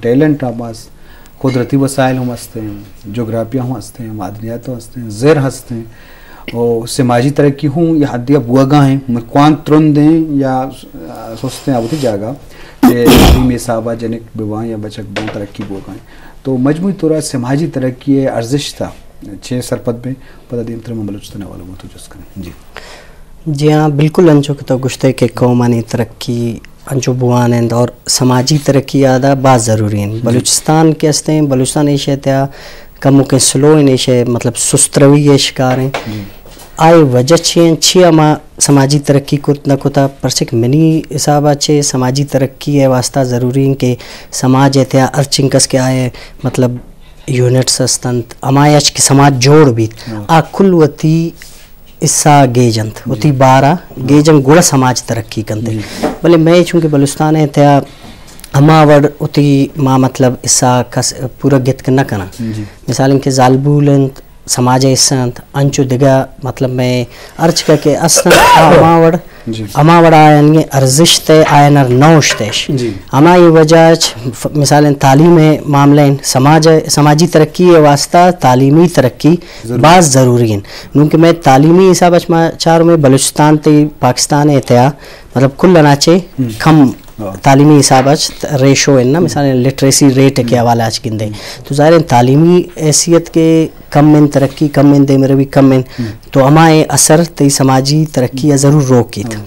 ٹیلنٹ ہم است، قدرتی وسائل ہم است ہیں، جغرافیہ ہم است ہیں، معدنیات ہم است ہیں، زر ہست ہیں، اور سماجی ترقی ہوں یہ حدیہ بوگا ہیں، مکوان ترند ہیں یا سست ہیں آبتی جاگہ کہ تعلیم حسابہ جنک بوان یا بچک بوان ترقی بوگا ہیں۔ تو مجموعی طور سماجی ترقی ارزش تھا چھ سرپد میں پتہ دیم تر میں بلوچستان والوں متوجہ کریں۔ جی۔ جی ہاں، بالکل انچو کہ تو گشتے کہ قومانی ترقی انچو بوان انت اور سماجی ترقی آدا باز ضروری انت۔ جی۔ بلوچستان کے ہستے ہیں، بلوچستان ایشیا تیا کمو کے سلو ہیں، ایشیا مطلب سست روی ہے شکار ہیں۔ جی۔ آئے وجہ چی ہیں، چی ہما سماجی ترقی کرت نہ کتا، پرچک منی حساب چے سماجی ترقی ہے واسطہ ضروری ہیں کہ سماج ہے تیا ہر چنکس کے آئے مطلب یونٹس ہستنت، ہمایا چ کہ سماج جوڑ بیت، ہاں۔ آ کل وتی حصہ گیج انت، جی۔ وتی بارا ہاں۔ گیج انت، گڑا سماج ترقی کنت۔ جی۔ بلے میں چونکہ بلوچستان ء تیا ہما وڑ وتی ما مطلب حصہ کس پورا گتک نہ کناں۔ جی۔ مثال انکہ زالبول انت، سماج ء حصہ انت، انچو دگہ مطلب میں ہر چکا کہ است انت، آ ہما وڑ جی۔ ہما وڑا آیانی ارزشت ء آیان ار نہ اوشتش۔ جی۔ ہمائی وجہ چ ف-، مثال تعلیم ء معاملہ ان سماج ء، سماجی ترقی ء واسطہ تعلیمی ترقی ضروری۔ باز ضروری ان۔ نونکہ میں تعلیمی حساب اچ ما چار میں بلوچستان تے پاکستان ء تیا مطلب کل انا چے ہم۔ کم ہاں۔ تعلیمی حساب اچ ریشو ان نا، ہم۔ مثال لٹریسی ریٹ کے ہم۔ حوالہ اچ گندے۔ ہم۔ تو ظاہر ہے تعلیمی حیثیت کے کم ان ترقی، کم ان دیمروی، کم ان ہم۔ تو ہمائے اثر تئی سماجی ترقی ء ضرور روک کیت۔ ہاں۔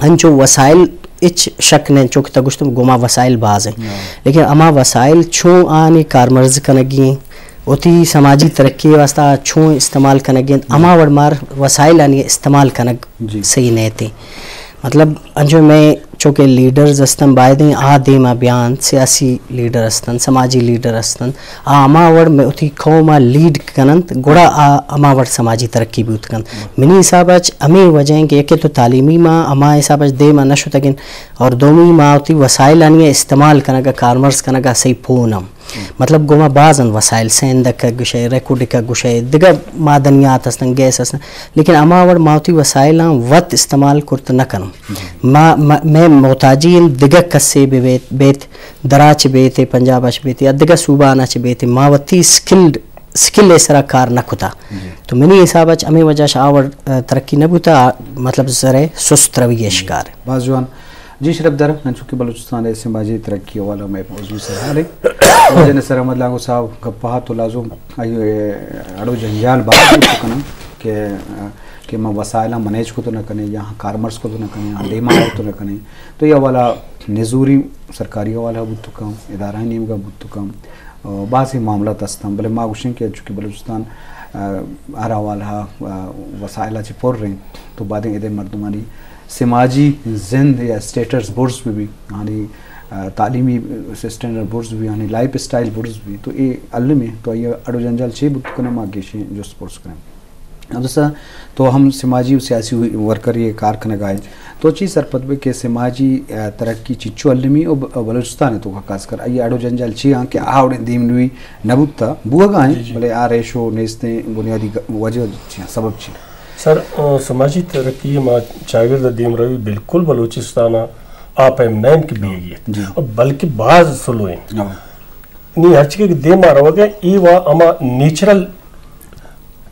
انچو وسائل ہچ شک نہ، چونکہ تہ گوشتم گوما وسائل باز ہیں۔ ہاں۔ لیکن ہما وسائل چون آنی کارمرز کنگی ہیں، وتی سماجی ترقی واسطہ چون استعمال کنگی ہیں، ہاں۔ ہما وڑ مار وسائل آنی استعمال کنگ جی۔ صحیح نہ تھے۔ مطلب انچو میں چونکہ لیڈرز ہستن بایدیں آ دیما بیان، سیاسی لیڈر ہستن، سماجی لیڈر ہستن، آ ہما وڑ میں وتی قوم ء لیڈ کننت، گڑا آ ہما وڑ سماجی ترقی بوت کنت۔ منی حساب اچ ہمے وجہ ہیں کہ یکے تو تعلیمی ما ہما حساب اچ دیما نہ شتگن، اور دومی ما وتی وسائل آنی استعمال کنگا، کارمرز کنگا صحیح پون ہم۔ مطلب گوما باز انت وسائل، سیندک گشے، ریکوڈک گشے، دگہ معدنیات ہستن، گیس ہستن، لیکن ہما وڑ ما وتی وسائل آن وت استعمال کرت نہ کنم۔ ما، ما، میں محتاجی انت دگہ کسے بہ بیت، بیت دراچ بیت، پنجاب اچ بیت یا دگہ صوبہ آنا چ بیت، ما وتی سکلڈ، سکل ء سرا کار نہ کتا۔ جی۔ تو منی حساب اچ ہمیں وجہ اچ آ وڑ، ا، ترقی نہ بوتا، آ، مطلب زرے سست روی ء شکار۔ باز جوان۔ جی شرف در، انچو کہ بلوچستان ء سماجی ترقی حوالہ میں موضوع سر حال ہے۔ واجہ نصر احمد لانگو صاحب گپا تو لازم آئی، ا، اڑو جنجال باز تو کنم کہ، ا، کہ ما وسائل مینیج کو تو نہ کنے یا کارمرز کو تو نہ کنے یا دیما تو نہ کنے۔ تو یہ حوالہ نزوری سرکاری حوالہ بوت تو کم، ادارہ نیمگا بوت تو کم، ء، بازیں معاملات ہستاں، بلے ما گوشیں کہ چونکہ بلوچستان، ء، ہر حوالہ، ء، وسائل چہ پر رہیں، تو بعدیں ادے مردمانی سماجی زند یا اسٹیٹس برز بہ بی، یعنی، ء، تعلیمی اسٹینڈرڈ برز بہ بی، یعنی لائف اسٹائل برز بہ بی، تو اے المی تو یہ اڑو جنجال چے بوت کنہ ما گیشیں جست پرس کنیں۔ اب دوستا تو ہم سماجی و سیاسی ورکر یہ کار کنگا ہے۔ تو چی سرپد بے کہ سماجی، ء، ترقی چچو المی و ب-، بلوچستان تو کا خاص کر ای اڑو جنجال چی ہاں کہ آوڑے دیم نوی نبوتا بوگا ہیں، جی، جی۔ بلے آ ریشو نیستیں بنیادی گ-، وجہ چی ہیں، سبب چی ہیں؟ سر، ء، سماجی ترقی ما چاگرد دیم روی بالکل بلوچستان آپ ایم نین کی بیگی ہے۔ جی۔ بلکہ باز سلو ہیں۔ ہاں۔ نی ہرچی کہ دیما روگ ء، ای وا ہما نیچرل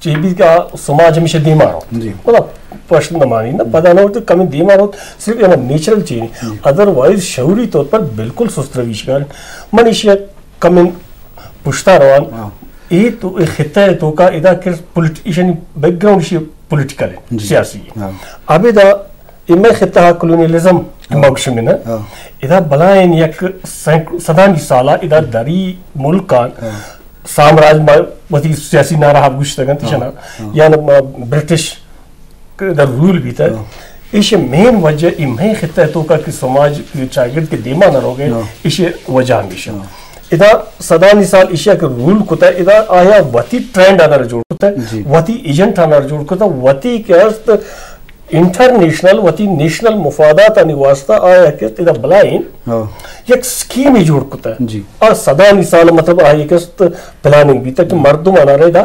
چی بیت کہ آ سماج ہمیشہ دیما رو۔ جی۔ مطلب پشت نہ مانی، نہ پدا نہ ہوتے، کمی دیما رو، صرف ہما نیچرل چی نہیں۔ جی۔ ادروائز شعوری طور پر بالکل سست روی شکار۔ من ایشی کمن پشتا روان۔ ہاں۔ ای تو، ای خطہ ہے تو کا ادا کر پولیٹ-، ایشانی بیک گراؤنڈ ایشی پولیٹیکل ہے، جی۔ سیاسی ہے۔ ہاں۔ اب ادا اے مئے خطہ ء کلونیلزم کہ ہاں۔ ما گوشیں نا، ہاں۔ ادا بلائیں یک سینک-، صدانی سال ء ادا دری ملکان ہاں۔ سامراج ما وتی سیاسی نعرہ ء گوشتگ انت، ہاں۔ ایشاں ہاں۔ یا نہ ما برٹش ادا رول بیتگ۔ ہاں۔ ایش مین وجہ ای مئے خطہ ء توکا کہ سماج کہ چاگرد کہ دیما نہ روگ ء، ہاں۔ ایش وجہ ہمیش انت۔ ہاں۔ ادا صدانی سال ایشیا کہ رول کتہ، ادا آیا وتی ٹرینڈ آنر جوڑ کتہ، جی۔ وتی ایجنٹ آنر جوڑ کتہ، وتی کہ است انٹرنیشنل وتی نیشنل مفادات آنی واسطہ آیا کہ است ادا بلائیں ہاں۔ یک سکیمی جوڑ کتہ۔ جی۔ آ صدانی سال مطلب آیا کہ است پلاننگ بیتہ کہ ہم۔ مردم آنر ادا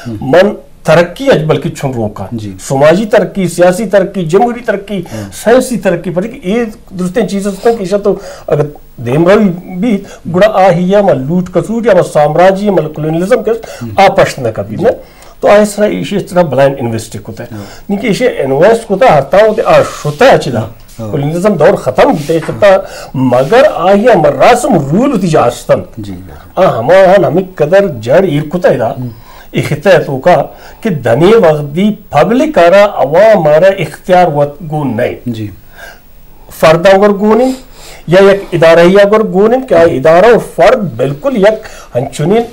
ہم۔ من ترقی اچ بلکہ چون روکا۔ جی۔ سماجی ترقی، سیاسی ترقی، جمہوری ترقی، ہاں۔ سائنسی ترقی، پر اے درستیں چیز است کہ ایشاں تو اگر دیمروی بیت، گڑا آہی یا ما لوٹ کسوٹ یا ما سامراجی یا ما کولونیلزم کہ است، ہم۔ آ پشت نہ کپیت، جی۔ نہ؟ تو آ اس طرح ایشی اس طرح بلائن انویسٹ کتا ہے۔ ہاں۔ نی کہ ایشی انویسٹ کتا ہر تا ہوتے آ شتا ہے چدا۔ ہاں۔ کولونیلزم دور ختم بیتا ہے، شتا، مگر آہی ہم رسم رول ہوتی جا استن۔ جی۔ آ ہما ہن ہمیں قدر جڑ ایر کتا ہے دا۔ ہم۔ اے خطہ ءِ توکا کہ دنے وقت دی پبلک ءَ را، عوام ءَ را اختیار وت گون نہ انت۔ جی۔ فرد ءَ گر گون انت یا یک ادارہ ءَ گر گون انت کہ آ ادارہ و فرد بالکل یک انچنین،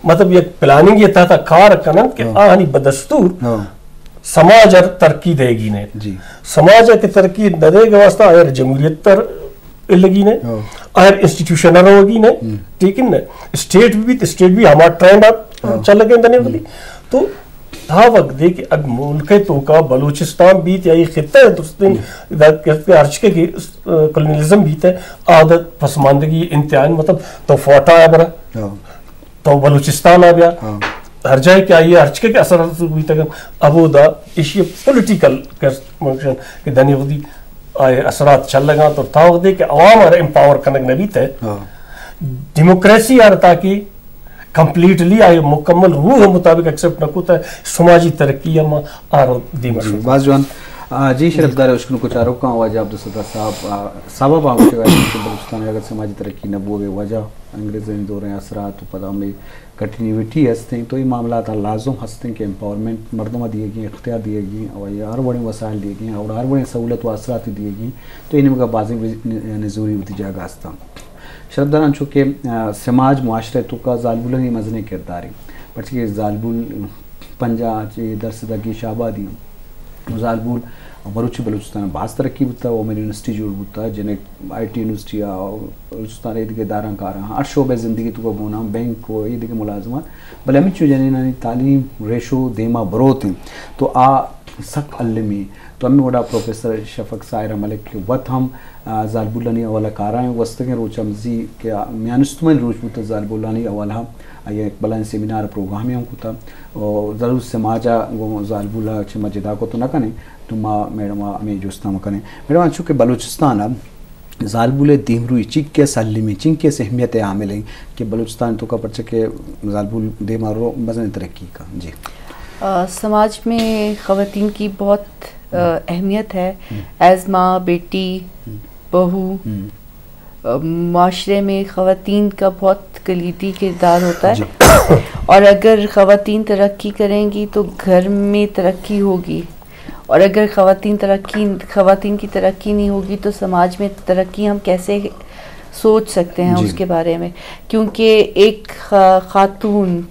مطلب، یک پلاننگ ءِ تحت کار کن انت کہ ہاں۔ آہانی بدستور ہاں۔ سماج ءَ ترقی دئیگی نہ انت۔ جی۔ سماج ءَ کہ ترقی نہ دئیگ ءِ واسطہ آئر جمہوریت تر الگی نے، ہاں۔ آئر انسٹیٹیوشن روگی نے، ہم۔ ٹھیک ہے نا؟ اسٹیٹ بھی، اسٹیٹ بھی ہما ٹرینڈ ءَ ہاں۔ چل لگے دنے ہم۔ والی۔ تو تا وقت دے کہ اگ ملک ءِ توکا بلوچستان بیت یا یہ خطہ ہے درستین، ہم۔ دا کہ ہر چکے کہ، آ، کولونیلزم بیت ہے، عادت پسماندگی انتہائی، مطلب، تو فوٹا ہے برا۔ ہاں۔ تو بلوچستان ءَ بیا، ہاں۔ ہر جاہے کہ آئی ءَ ہرچکے کہ اثر رسوخ بیتگ، ابودا ایشی پولیٹیکل فنکشن کہ دنی وقتی آئی اثرات چلگاں تو تا وقت دے کہ عوام ءَ امپاور کنگ نہ بیت ہے۔ ہاں۔ ڈیموکریسی ءَ تاکہ کمپلیٹلی آئی مکمل روح مطابق ایکسپٹ نہ کوتا ہے، سماجی ترقی ہم آ رو دیم جی، شد۔ باز جوان۔ آ، جی، شرفدار اشکنوک و چاروکاں، واجہ عبدالستار صاحب، آ، سبب آ گوشگ ءَ کہ بلوچستان ءَ اگر سماجی ترقی نہ بوگ ءِ وجہ انگریزانی دور ءِ اثرات و پدا ہمے کنٹینیوٹی ہستیں، تو اے معاملات ءَ لازم ہستیں کہ امپاورمنٹ مردم ءَ دیگی، اختیار دیگی، و ہر وڑیں وسائل دیگی، اور ہر وڑیں سہولت و آسرات دیگی، تو اے نیمگا بازیں نزوری وتی جاگہ ہستاں۔ شرفدار، انچو کہ، آ، سماج معاشرہ توکا زالبولانی مزنیں کردارے، پرچہ کہ زالبول پنجاہ چہ درسد ءَ گیش آبادی انت۔ زالبول مروچی بلوچستان ءَ باز ترقی بوتا، وومن یونیورسٹی جوڑ بوتا، جنک آئی ٹی یونیورسٹی ءَ، بلوچستان ءِ دگہ اداراں کاراں، ہر شعبہ زندگی توکا گوناں، بینک و اے دگہ ملازمات، بلے ہمینچو جنینانی تعلیم ریشو دیما بروت انت، تو آ سک المی۔ تو ہمیں وڑا پروفیسر شفق ساحرہ ملک کہ وت ہم، آ، زالبولانی حوالہ کارائیں، گوستگیں روچ ہم زی کہ آ میان استمانی روچ بوتا زالبولانی حوالہ، آئی ءَ یک بلائیں سیمینار پروگرامے ہم کتا۔ و ضرور سماج ءَ گوں زالبول ءَ چہ ما جدا کت نہ کنیں، تو ما میڈم ءَ ہمے جست ہم کنیں۔ میڈم، انچو کہ بلوچستان ءَ زالبول ءِ دیمروئی چنکس المی، چنکس اہمیت ءِ حامل ایں کہ بلوچستان ءِ توکا پرچہ کہ زالبول دیما رو مزنیں ترقی کا؟ جی۔ آ، سماج میں خواتین کی بہت، آ، اہمیت ہے۔ ہم۔ ایز ماں، بیٹی، ہم۔ بہو، ہم۔ آ، معاشرے میں خواتین کا بہت کلیدی کردار ہوتا ہے۔ جی۔ اور اگر خواتین ترقی کریں گی تو گھر میں ترقی ہوگی، اور اگر خواتین ترقی، خواتین کی ترقی نہیں ہوگی تو سماج میں ترقی ہم کیسے سوچ سکتے ہیں جی۔ اس کے بارے میں؟ کیونکہ ایک خا-، خاتون،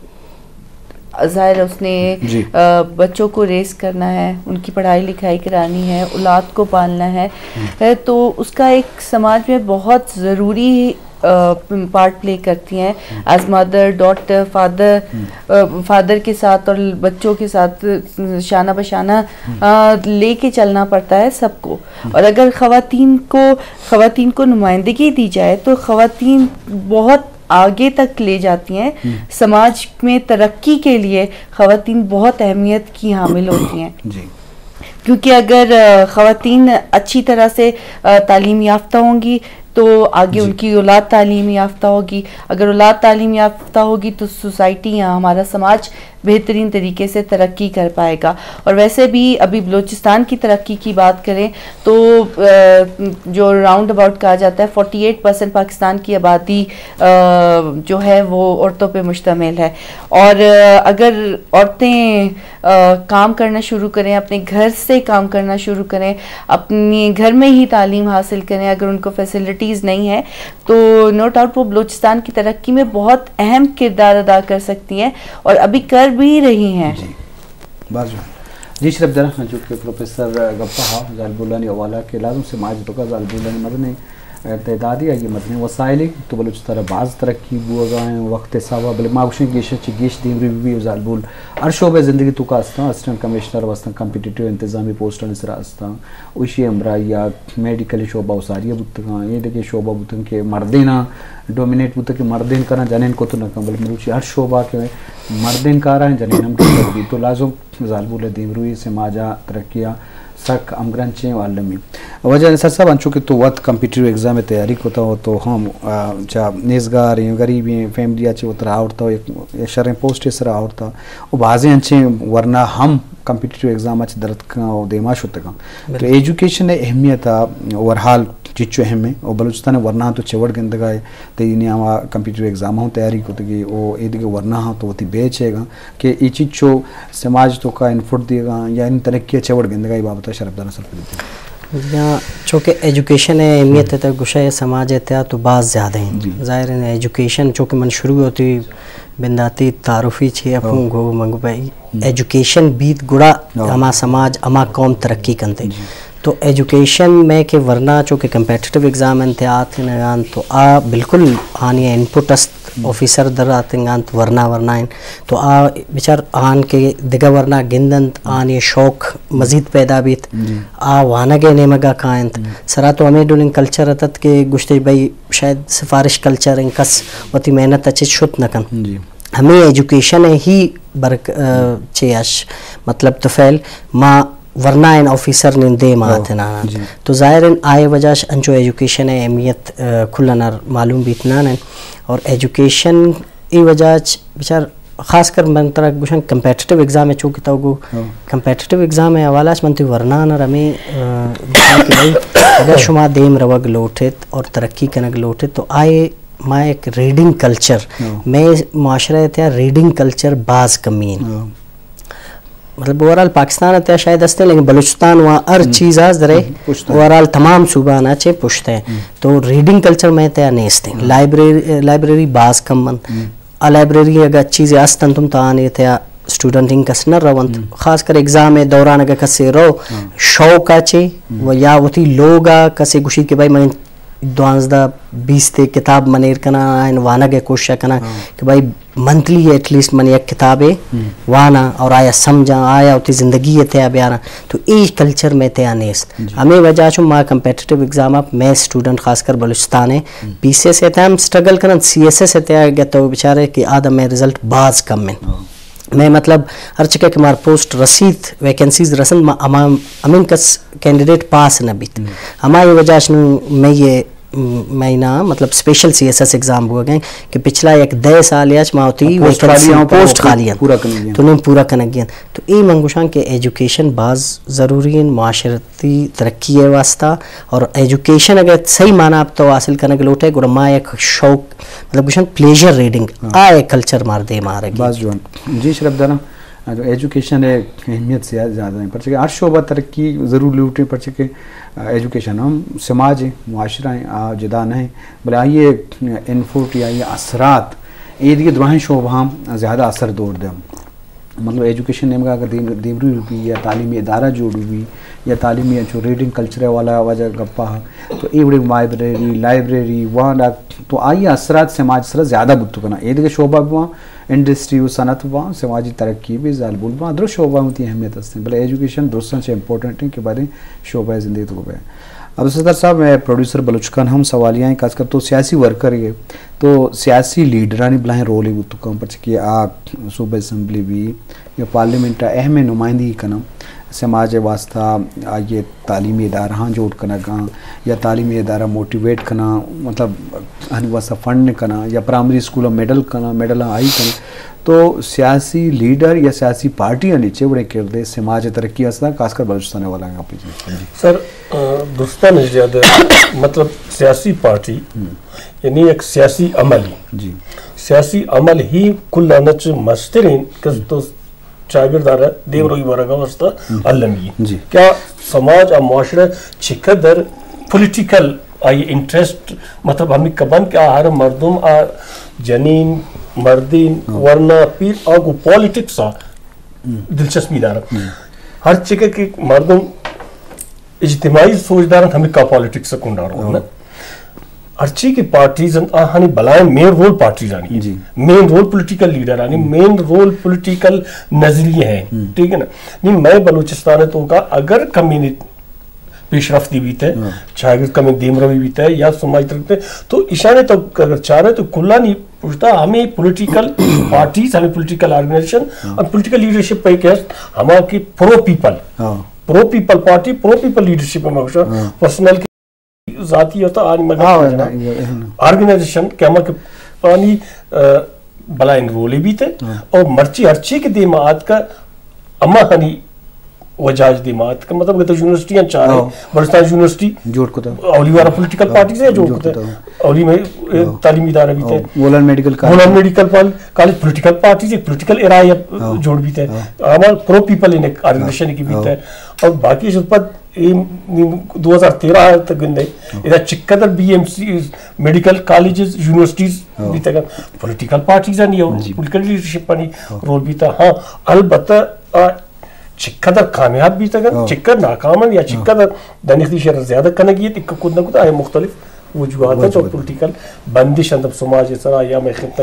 ظاہر ہے اس نے، جی۔ آ، بچوں کو ریز کرنا ہے، ان کی پڑھائی لکھائی کرانی ہے، اولاد کو پالنا ہے، ہم۔ ہے تو اس کا ایک سماج میں بہت ضروری، آ، پارٹ پلے کرتی ہیں۔ ہم۔ ایز مدر، ڈاٹر، فادر، ہم۔ آ، فادر کے ساتھ اور بچوں کے ساتھ شانہ بشانہ، ہم۔ آ، لے کے چلنا پڑتا ہے سب کو۔ ہم۔ اور اگر خواتین کو، خواتین کو نمائندگی دی جائے تو خواتین بہت آگے تک لے جاتی ہیں۔ ہم۔ سماج میں ترقی کے لیے خواتین بہت اہمیت کی حامل ہوتی ہیں۔ جی۔ کیونکہ اگر، آ، خواتین اچھی طرح سے، آ، تعلیم یافتہ ہوں گی تو آگے جی۔ ان کی اولاد تعلیم یافتہ ہوگی۔ اگر اولاد تعلیم یافتہ ہوگی تو سوسائٹی یا ہمارا سماج بہترین طریقے سے ترقی کر پائے گا۔ اور ویسے بھی ابھی بلوچستان کی ترقی کی بات کریں تو، آ، جو راؤنڈ اباؤٹ کہا جاتا ہے، فورٹی ایٹ پرسینٹ پاکستان کی آبادی، آ، جو ہے وہ عورتوں پہ مشتمل ہے۔ اور، آ، اگر عورتیں، آ، کام کرنا شروع کریں، اپنے گھر سے کام کرنا شروع کریں، اپنے گھر میں ہی تعلیم حاصل کریں، اگر ان کو فیسلٹیز نہیں ہے تو نو ڈاؤٹ وہ بلوچستان کی ترقی میں بہت اہم کردار ادا کر سکتی ہیں اور ابھی کر بھی رہی ہیں۔ جی۔ باز جوان۔ جی شرفدار، انچو کہ پروفیسر گپا ہا زالبولانی حوالہ کہ لازم سماج توکا زالبولانی مزنیں، تعدادی آئی مزنیں وسائلے تو بلوچستان ءَ باز ترقی بوگا ایں وقت حسابا، بلے ما گوشیں گیش چہ گیش دیمروی بی بی زالبول ہر شعبہ زندگی توکا استاں، اسسٹنٹ کمشنر وستاں، کمپیٹیٹیو انتظامی پوسٹانی سرا استاں، و ایشی ہمراہی ءَ میڈیکل شعبہ و ساری بوتگاں، اے دگہ شعبہ بوتن کہ مردیناں ڈومینیٹ بوتگ کہ مردین کناں جنین کت نہ کن، بلے مروچی ہر شعبہ کہ مردین کاراں جنین ہم کت بی تو لازم زالبول دیمروی سماجا ترقی ءَ سک ہمگرنچیں و المی۔ واجہ انصار صاحب، انچو کہ تو وت کمپیٹیٹیو ایگزام ءِ تیاری کتا و تو ہم، آ، چا نیزگاریں غریبیں فیملی ءَ چہ وترا آورتا و یک، یک شریں پوسٹے سرا آورتا و بازیں انچیں ورنا ہم کمپیٹیٹیو ایگزام ءَ چہ درتکاں و دیما شتگاں۔ تو ایجوکیشن ءِ اہمیت ءَ اوورہال چچو اہم ایں و بلوچستان ءِ ورناہاں تو چہ وڑ گندگا ئے؟ تئی نیاما کمپیٹیٹیو ایگزام ہوں تیاری کتگی و اے دگہ ورناہاں تو وتی بیچ ئیگاں کہ اے چچو سماج توکا انپٹ دیگاں یا ان ترقی ءَ چہ وڑ گندگا، اے بابت ءَ شرفداراں سرپدی دے۔ جی ہاں، چونکہ ایجوکیشن ءِ اہمیت ءِ تہ گوشئے سماج ءِ تہا تو باز زیادہ ایں۔ جی۔ ظاہر ایں ایجوکیشن، چونکہ من شروع ءَ وتی بنداتی تعارفی چہ اپوں گو من گو بھائی ایجوکیشن بیت گڑا ہما سماج، ہما قوم ترقی کنت۔ جی۔ تو ایجوکیشن میں کہ ورنا چونکہ کمپیٹیٹیو ایگزام انت آتنگان تو آ بالکل آنی انپٹ است، آفیسر در آتنگانت ورنا ورنا انت تو آ بچار آن کہ دگہ ورنا گندنت آنی شوق مزید پیدا بیت۔ جی۔ آ وانگ ءِ نیمگا کاینت۔ سرا تو ہمے ڈولیں کلچر اتت کہ گوشتے بھئی شاید سفارش کلچر ایں، کس وتی محنت ءَ چہ شت نہ کن۔ جی۔ ہمے ایجوکیشن ءِ ہی برک-، آ، چے اش، مطلب تو فعل ما ورنائن آفیسر نندے ما آتنان۔ جی۔ تو ظاہر ایں آئے وجہ اش انچو ایجوکیشن ءِ اہمیت، آ، کلنا معلوم بیت نان ایں۔ اور ایجوکیشن ای وجہ اچ بچار خاص کر من ترا گوشاں کمپیٹیٹیو ایگزام ءِ چو کہ تو گو کمپیٹیٹیو ایگزام ءِ حوالہ اچ من تئی ورنانا رمی، آ، گوشاں کہ بھئی اگر شما دیم روگ لوٹت اور ترقی کنگ لوٹت تو آئے ما یک ریڈنگ کلچر، مئے معاشرہ ءِ تہا ریڈنگ کلچر باز کمی ایں۔ مطلب اوورال پاکستان ءِ تہا شاید است ایں، لیکن بلوچستان وہاں ہر چیز آز درے، اوورال تمام صوبہ نا چے پشت ایں۔ تو ریڈنگ کلچر مئے تہا نیست ایں۔ لائبریری، لائبریری باز کم انت۔ آ لائبریری اگہ چیزے است انت ہم تو آنے تہا اسٹوڈنٹ انکس نہ رونت۔ خاص کر ایگزام ءِ دوران اگہ کسے رو، شوق ءَ چے و یا وتی لوگ ءَ کسے گوشی کہ بھائی من دوانزدہ بیست ءِ کتاب من ایر کناں، آئین وانگ ءِ کوشش کناں کہ بھائی منتھلی ایٹ لیسٹ من یک کتابے واناں اور آیا سمجھاں، آیا وتی زندگی ءِ تہا بیاراں، تو اے کلچر مئے تہا نیست۔ ہمے وجہ چوں ما کمپیٹیٹیو ایگزام ءَ مئے اسٹوڈنٹ خاص کر بلوچستان ءِ پی سی ایس ءِ تہا ہم سٹرگل کنن، سی ایس ایس ءِ تہا اگہ تو بچارے کہ آدم مئے رزلٹ باز کم انت۔ مئے مطلب ہر چکہ کہ مار پوسٹ رسیت، ویکنسیز رسنت، ما ہما ہمینکس کینڈیڈیٹ پاس نہ بیت۔ ہمائی وجہ اش نوں مئے یہ، م، مئے نا مطلب اسپیشل سی ایس ایس ایگزام بوگ ایں کہ پچھلا یک دہ سال اچ ما وتی پوسٹ ویکنسی خالی آں، پوسٹ خالی انت۔ تو نوں پورا کنگی انت۔ تو اے من گوشاں کہ ایجوکیشن باز ضروری ایں معاشرتی ترقی ءِ واسطہ، اور ایجوکیشن اگر صحیح معنی ءَ تو حاصل کنگ لوٹے گڑا ما یک شوق، مطلب گوشن پلیژر ریڈنگ، آ یک کلچر مار دیم آرگی۔ باز جوان۔ جی شرف داراں۔ آ، تو ایجوکیشن ءِ اہمیت سے زیادہ ایں، پرچہ کہ ہر شعبہ ترقی ضرور لوٹیں، پرچہ کہ، آ، ایجوکیشن ہم سماج ایں، معاشرہ ایں، آ جدا نہ ایں، بلے آئی ءِ انفوٹ یا آئی ءِ اثرات اے دگہ دراہیں شعبہ ہم زیادہ اثر دور دیں۔ مطلب ایجوکیشن نیمگا اگر دیم-، دیمروی بی یا تعلیمی ادارہ جوڑ بی یا تعلیمی انچو ریڈنگ کلچر والا واجہ گپا، تو اے وڑیں لائبریری، لائبریری وانڈا، تو آئی ءِ اثرات سماج سرا زیادہ بوت کناں۔ اے دگہ شعبہ بواں، انڈسٹری و صنعت باں، سماجی ترقی بی، زالبول باں، درست شعبہ وتی اہمیت است ایں، بلے ایجوکیشن درستاں چہ امپورٹنٹ ایں کہ باریں شعبہ زندگی تو بے۔ عبدالستار صاحب، مئے پروڈیوسر بلوچ خان ہم سوالیہ ایں، خاص کر تو سیاسی ورکر ئے، تو سیاسی لیڈرانی بلاہیں رولے بوت کن، پرچہ کہ آ صوبہ اسمبلی بی یا پارلیمنٹ ءَ اہم نمائندگی کناں، سماج ءِ واسطہ آئی ءِ تعلیمی ادارہاں جوڑ کنگاں یا تعلیمی ادارہ موٹیویٹ کناں، مطلب، آنی واسطہ فنڈ کناں یا پرائمری اسکول ءَ میڈل کناں، میڈل آئی کناں۔ تو سیاسی لیڈر یا سیاسی پارٹی آنی چے وڑیں کردے سماج ءِ ترقی ءِ واسطہ، خاص کر بلوچستان ءِ والا گپ جی۔ سر، آ، درستاں نشدیاد، مطلب، سیاسی پارٹی یعنی یک سیاسی عمل۔ جی۔ سیاسی عمل ہی کلانچ مسترین کس تو چاگردار ءِ دیمروی ورگ ءِ واسطہ المی۔ جی۔ کیا سماج ءُ معاشرہ چقدر پولیٹیکل آئی انٹرسٹ، مطلب، ہمیں کبن کہ آ ہر مردم آ جنین، مردین، ورنا، پیر آ گو پولیٹکس آ دلچسپی دارت۔ ہر چکہ کہ مردم اجتماعی سوچ دارت، ہمیں کا پولیٹکس کنڈار ہو۔ ہرچی کہ پارٹیز انت، آہانی بلائیں مین رول پارٹیز آنی، جی۔ مین رول پولیٹیکل لیڈر آنی، ہم۔ مین رول پولیٹیکل نظریہ ہیں، ہم۔ ٹھیک ہے نا؟ نہیں، میں بلوچستان ہے تو کا اگر کمی پیش رفت دی بیت ہے، ہاں۔ چاہے اگر کمی دیم روی بیت ہے یا سماجی طرف تے، تو اشانے تو اگر چاہ رہے تو کلانی پشتا ہمیں پولیٹیکل پارٹیز، ہمیں پولیٹیکل آرگنائزیشن ہاں۔ اور پولیٹیکل لیڈرشپ پہ کہست، ہما کہ پرو پیپل، ہاں۔ پرو پیپل پارٹی، پرو پیپل لیڈرشپ میں مگشا ہاں۔ پرسنل ذاتی ہوتا آج مگر ہاں، نہ، یہ، یہ، آرگنائزیشن کہ ہما کہ پانی، آ، بلائیں رولے بیت ہے ہاں۔ اور مرچی ہرچی کہ دیما آتکا اما ہنی وجاج دیما آتکا، مطلب کہ تو یونیورسٹی ہم چاہ رہے، ہاں۔ بلوچستان یونیورسٹی جوڑ کتا۔ اولی وارا پولیٹیکل ہاں۔ پارٹی سے جوڑ جوڑ کتا۔ کتا۔ اولی میں، اے، ہاں۔ تعلیمی ادارہ بیت ہے۔ ہاں۔ مولان میڈیکل کالج۔ مولان میڈیکل پال-، کالج پولیٹیکل پارٹی سے پولیٹیکل ارائے ہاں۔ جوڑ بیت ہے۔ ہاں۔ ہمارا پرو پیپل ان آرگنائزیشن کی بیت ہاں۔ ہے۔ اور باقی شد پد اے دو ہزار تیرہ تک گندے، ہاں۔ ادا چقدر بی ایم سی، میڈیکل کالجز، یونیورسٹیز ہاں۔ بیتگن، پولیٹیکل پارٹیز آنی اور جی۔ پولیٹیکل لیڈرشپ آنی ہاں۔ رول بیتا۔ ہاں، البتہ، آ، چقدر کامیاب بیتگن، ہاں۔ چقدر ناکام یا ہاں۔ چقدر دنیختی شہر زیادہ کنگی ہے، تک کد نہ کد آئے مختلف وجوہات ہیں، تو وجوہات۔ پولیٹیکل بندش اندر سماج سرا یا میں خطہ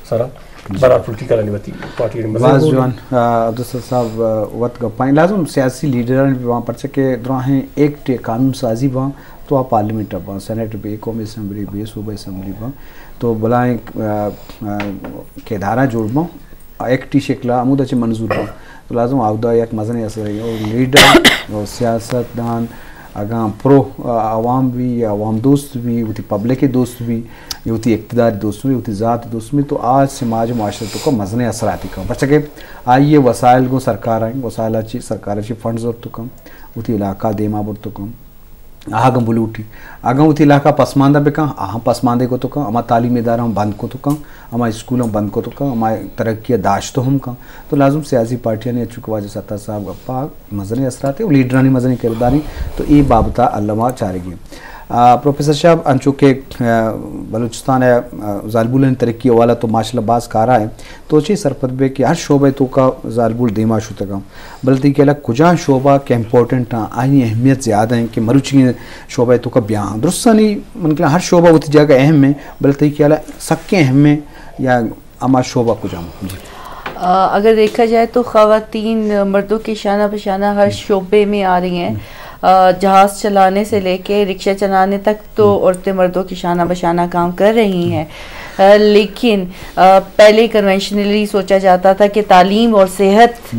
سرا جی۔ برار پولیٹیکل آنی وتی پارٹی آنی مزید باز رول۔ جوان، آ، عبدالستار صاحب، آ، وت گپائیں۔ لازم سیاسی لیڈران بھی وہاں پرچہ کہ دراہیں ایکٹ قانون سازی وہاں تو آ پارلیمنٹ ء باں، سینیٹ بی، قومی اسمبلی بی، صوبہ اسمبلی باں، تو بلائیں، آ، آ، کہ ادارہ جوڑ باں، ایکٹی شکل ء ہمود ء چہ منظور باں، تو لازم آودا یک مزنیں اثر ہے۔ اور لیڈر اور سیاست دان اگاں پرو، آ، عوام بھی یا عوام دوست بھی، وتی پبلک دوست بھی، یا وتی اقتدار دوست بھی، وتی ذات دوست بھی، تو آج سماج و معاشرے تو کا مزنیں اثرات کن۔ پرچہ کہ آئی وسائل گوں سرکار آئیں، وسائل چی سرکار چی فنڈز اور تو کم، وتی علاقہ دیما بر تو کم۔ آ گم بلوٹی۔ اگاں وتی علاقہ پسماندہ بکن، آہاں پسماندہ کو تو کن، ہما تعلیمی ادارہ ہم بند کو تو کن، ہما اسکول ہم بند کو تو کن، ہما ترقی داشت ہم کن۔ تو لازم سیاسی پارٹیاں نے چونکہ واجہ ستار صاحب گپا مزنیں اثرات ہے، اور لیڈرانی مزنیں کرداری، تو اے بابتا علما چارگی۔ آ، پروفیسر صاحب، انچو کہ، آ، بلوچستان ہے، آ، زالبولانی ترقی حوالہ تو ماشاءاللہ باز کارا ہے۔ تو چے سرپد بے کہ ہر شعبہ تو کا زالبول دیما شتگا۔ بلے تئی خیالا کجام شعبہ کہ امپورٹنٹ آں، آئی اہمیت زیادہ ہیں کہ مروچی شعبہ تو کا بیاں؟ درستانی من کہ ہر شعبہ وتی جگہ اہم ہے، بلے تئی خیالا سکیں اہم ہے یا ہما شعبہ کجام؟ جی۔ آ، اگر دیکھا جائے تو خواتین مردوں کے شانہ بہ شانہ ہر شعبے میں آ رہی ہیں۔ آ، جہاز چلانے سے لے کے رکشہ چلانے تک تو عورتیں مردوں کے شانہ بہ شانہ کام کر رہی ہیں۔ آ، لیکن، آ، پہلے کنونشنلی سوچا جاتا تھا کہ تعلیم اور صحت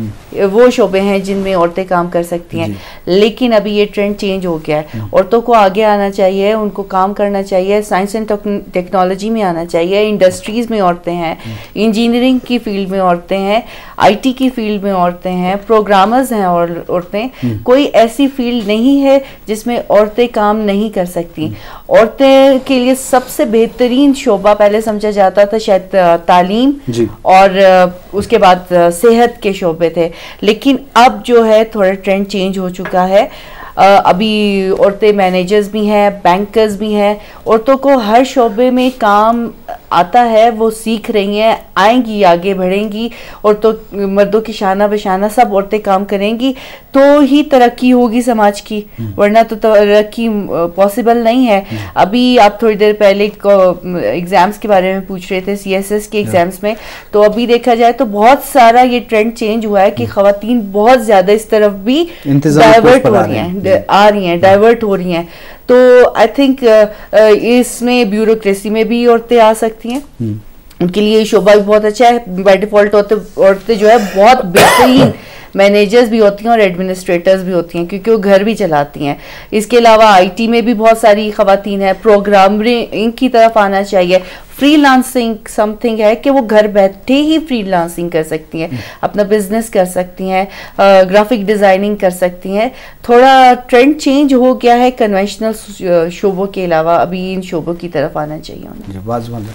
وہ شعبے ہیں جن میں عورتیں کام کر سکتی ہیں۔ جی۔ لیکن ابھی یہ ٹرینڈ چینج ہو گیا ہے۔ ہم۔ عورتوں کو آگے آنا چاہیے، ان کو کام کرنا چاہیے، سائنس اینڈ ٹیک-، ٹیکنالوجی میں آنا چاہیے، انڈسٹریز میں عورتیں ہیں، ہم۔ انجینئرنگ کی فیلڈ میں عورتیں ہیں، آئی ٹی کی فیلڈ میں عورتیں ہیں، پروگرامرز ہیں اور عورتیں۔ ہم۔ کوئی ایسی فیلڈ نہیں ہے جس میں عورتیں کام نہیں کر سکتی۔ ہم۔ عورتیں کے لیے سب سے بہترین شعبہ پہلے سمجھا جاتا تھا شاید، آ، تعلیم جی۔ اور، آ، اس کے بعد، آ، صحت کے شعبے تھے۔ لیکن اب جو ہے تھوڑا ٹرینڈ چینج ہو چکا ہے۔ آ، ابھی عورتیں مینیجرز بھی ہیں، بینکرز بھی ہیں۔ عورتوں کو ہر شعبے میں کام آتا ہے، وہ سیکھ رہی ہیں، آئیں گی، آگے بڑھیں گی۔ عورتوں، مردوں کی شانہ بہ شانہ سب عورتیں کام کریں گی تو ہی ترقی ہوگی سماج کی، ہم۔ ورنہ تو ترقی، آ، پاسبل نہیں ہے۔ ہم۔ ابھی آپ تھوڑی دیر پہلے کو، ایگزامز کے بارے میں پوچھ رہے تھے، سی ایس ایس کے ہاں۔ ایگزامز میں، تو ابھی دیکھا جائے تو بہت سارا یہ ٹرینڈ چینج ہوا ہے کہ ہم۔ خواتین بہت زیادہ اس طرف بھی انتظامی پوسٹ ڈائیورٹ پر ہو آ رہی رہی ہیں، ہیں۔ جی۔ آ رہی ہیں، ہم۔ ڈائیورٹ ہو رہی ہیں۔ تو آئی تھنک، آ، آ، اس میں بیوروکریسی میں بھی عورتیں آ سکتی ہیں۔ ہم۔ ان کے لیے یہ شعبہ بھی بہت اچھا ہے۔ بائی ڈیفالٹ ہوتے، عورتیں جو ہے بہت بہترین مینیجرز بھی ہوتی ہیں اور ایڈمنسٹریٹرز بھی ہوتی ہیں، کیونکہ وہ گھر بھی چلاتی ہیں۔ اس کے علاوہ آئی ٹی میں بھی بہت ساری خواتین ہیں، پروگرامرنگ کی طرف آنا چاہیے۔ فری لانسنگ سم تھنگ ہے کہ وہ گھر بیٹھے ہی فری لانسنگ کر سکتی ہیں، ہم۔ اپنا بزنس کر سکتی ہیں، آ، گرافک ڈیزائننگ کر سکتی ہیں۔ تھوڑا ٹرینڈ چینج ہو گیا ہے کنونشنل س-، شعبوں کے علاوہ، ابھی ان شعبوں کی طرف آنا چاہیے انہیں۔ جی، باز وند۔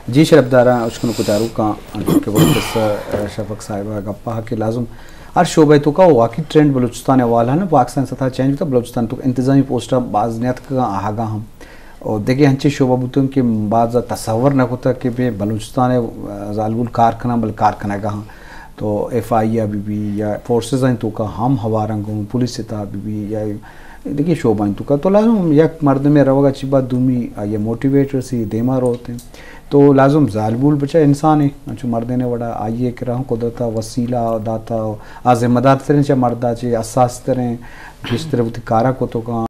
جی، شرفداراں، اشکنوک و چاروکاں، انچو کہ وقت اس، آ، شفق صاحب ء گپا کہ لازم ہر شعبہ تو کا واقعی ٹرینڈ بلوچستان ء حوالہ نہ، پاکستان سطح چینج بوتا، بلوچستان تو انتظامی پوسٹ باز نیتکگاں آہگاں ہم۔ اور دگہ ہنچیں شعبہ بوتن کہ باز تصور نہ کتا کہ بے بلوچستان ء زالبول کار کناں، بل کار کنگا ہم۔ تو ایف آئی اے بی بی یا فورسز ہیں تو کا ہم ہوارنگ ہوں، پولیس سطح بی بی یا دگہ شعبہ انت تو کا تو لازم یک مردمے روگا چی بعد دومی آئی موٹیویٹ رسی دیما روتے۔ تو لازم زالبول بچا انسان ہے، انچو مردین وڑا آئی کرا ہم قدرت وسیلہ داتا، آ ذمہ دار ترین چا مردا چے، حساس ترین، گیشتر وتی کارا کو تو کا۔